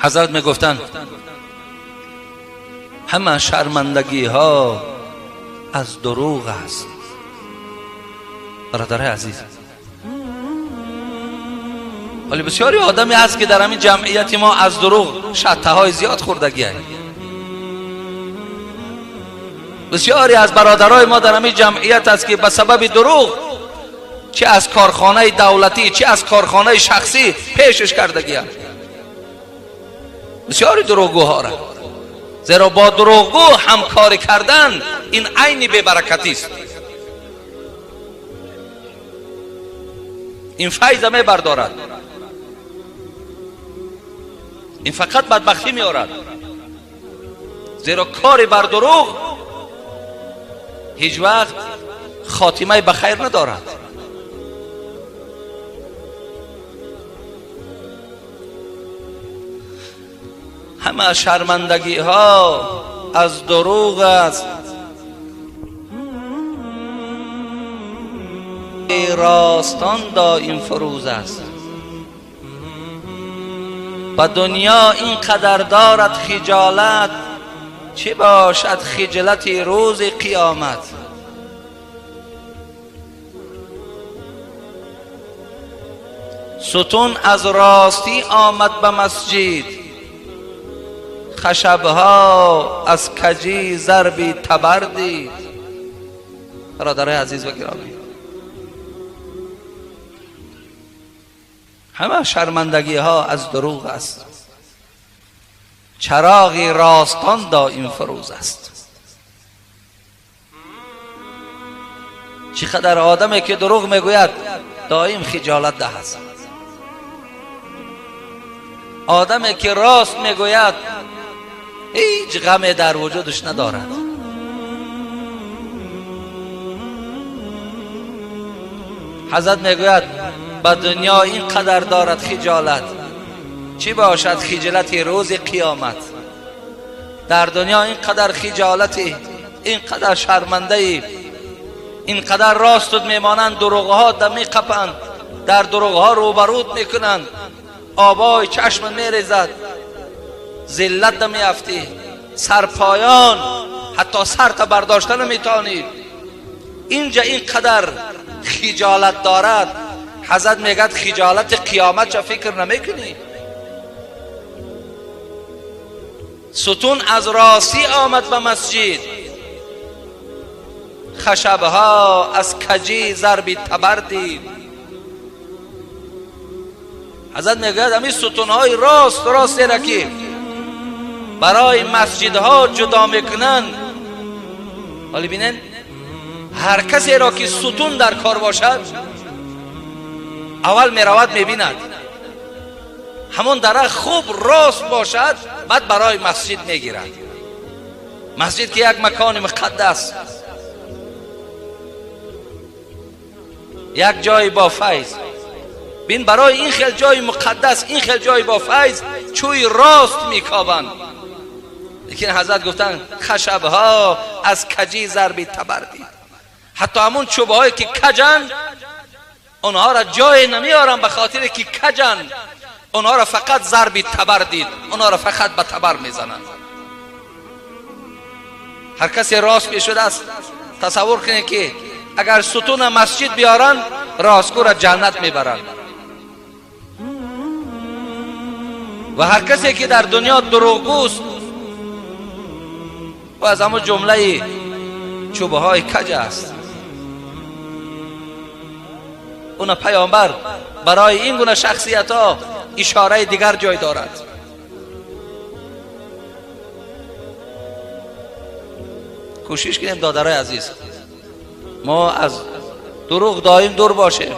ҳазрат мегуфтанд ҳама шармандагиҳо аз дурӯғ аст. Бародари азиз, вале бисёри одаме ҳаст ки дар ҳамин ҷамъияти мо аз дурӯғ шаттаҳои зиёд хӯрдагианд. Бисёре аз бародарои мо дар ҳамин ҷамъият аст ки ба сабаби дурӯғ чӣ аз корхонаи давлатӣ, чӣ аз корхонаи шахсӣ пешш кардагианд. Бисёри дурӯғгӯҳоро, зеро бо дурӯғгӯ ҳамкорӣ кардан ин айни бебаракатист. Ин файза мебардорад, ин фақат бадбахтӣ меорад. Зеро кори бар дурӯғ ҳеҷ вақт хотимаи ба хайр надорад. Ҳама шармандагиҳо аз дурӯғ аст. Ростон доим фурӯз аст. Ба дунё ин қадар дорад хиҷолат, чӣ бошад хиҷолати рӯзи қиёмат. Сутун аз ростӣ омад ба масҷид, хашабҳо аз каҷӣ зарби табар дид. Бародарои азиз ва гиромӣ, ҳама шармандагиҳо аз дурӯғ аст. Чароғи ростон доим фурӯз аст. Чӣ қадар одаме ки дурӯғ мегӯяд доим хиҷолат даҳ аст. Одаме ки рост мегӯяд ҳеҷ ғаме дар вуҷудаш надорад. Ҳазрат мегӯяд ба дунё ин қадар дорад хиҷолат, чӣ бошад хиҷолати рӯзи қиёмат. Дар дунё ин қадар хиҷолати, ин қадар шармандаи, ин қадар ростут мемонанд, дурӯғҳо да меқапанд, дар дурӯғҳо рӯбарӯд мекунанд, обои чашм мерезад, зиллат да меафтӣ, сарпоён ҳатто сарта бардошта наметавонӣ. Инҷа ин қадар хиҷолат дорад. Ҳазрат мегӯяд хиҷолати қиёмат ча фикр намекунӣ? Сутун аз ростӣ омад ба масҷид, хашабҳо аз каҷӣ зарби табар дид. Ҳазрат мегӯяд ҳамин сутунҳои рост ростеро ки барои масҷидҳо ҷудо мекунанд, ҳоле бинед ҳар касеро ки сутун дар кор бошад аввал меравад мебинад ҳамон дарахт хуб рост бошад, баъд барои масҷид мегирад. Масҷид ки як макони муқаддас, як ҷои бо файз. Бин барои ин хел ҷои муқаддас, ин хел ҷои бо файз чӯи рост мекобанд. Лекин ҳазрат гуфтанд хашабҳо аз каҷӣ зарби табар дид. Ҳатто ҳамон чӯбҳое ки каҷанд онҳоро ҷое намеоранд ба хотире ки каҷанд, онҳоро фақат зарби табар дид, онҳоро фақат ба табар мезананд. Ҳар касе рост мешудааст тасаввур кунед ки агар сутуна масҷид биёранд ростгӯра ҷаннат мебаранд. Ва ҳар касе ки дар дунё дурӯғгӯст ва аз ҳамон ҷумлаи чӯбаҳои каҷ аст. Уна паёмбар барои ин гуна шахсиятҳо ишораи дигар ҷой дорад. Кӯшиш кунем додарои азиз, мо аз дурӯғ доим дур бошем.